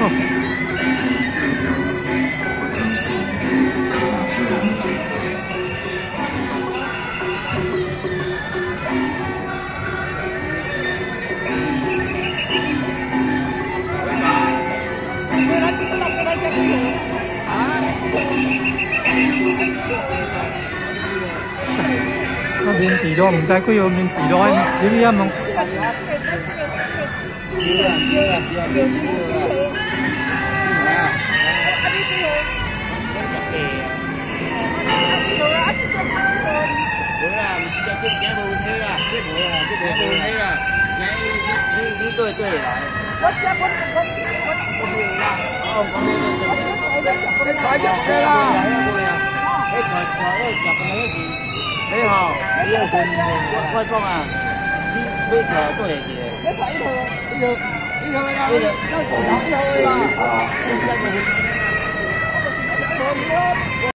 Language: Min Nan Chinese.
哦。我面地都毋知幾號面地落，入去啊問。對啊對啊對啊對啊！啊，咱食白啊！無啦，毋是這這無問題啦，這無啦，這無問題啦。你你你對對來。我這我我我袂啦。哦，講你你你。你揣就對啦。你揣揣你食什麼是？你吼，你要分我我講啊，你買菜都會記。你揣一號，一號，一號啦，一號，一號啦。這這個。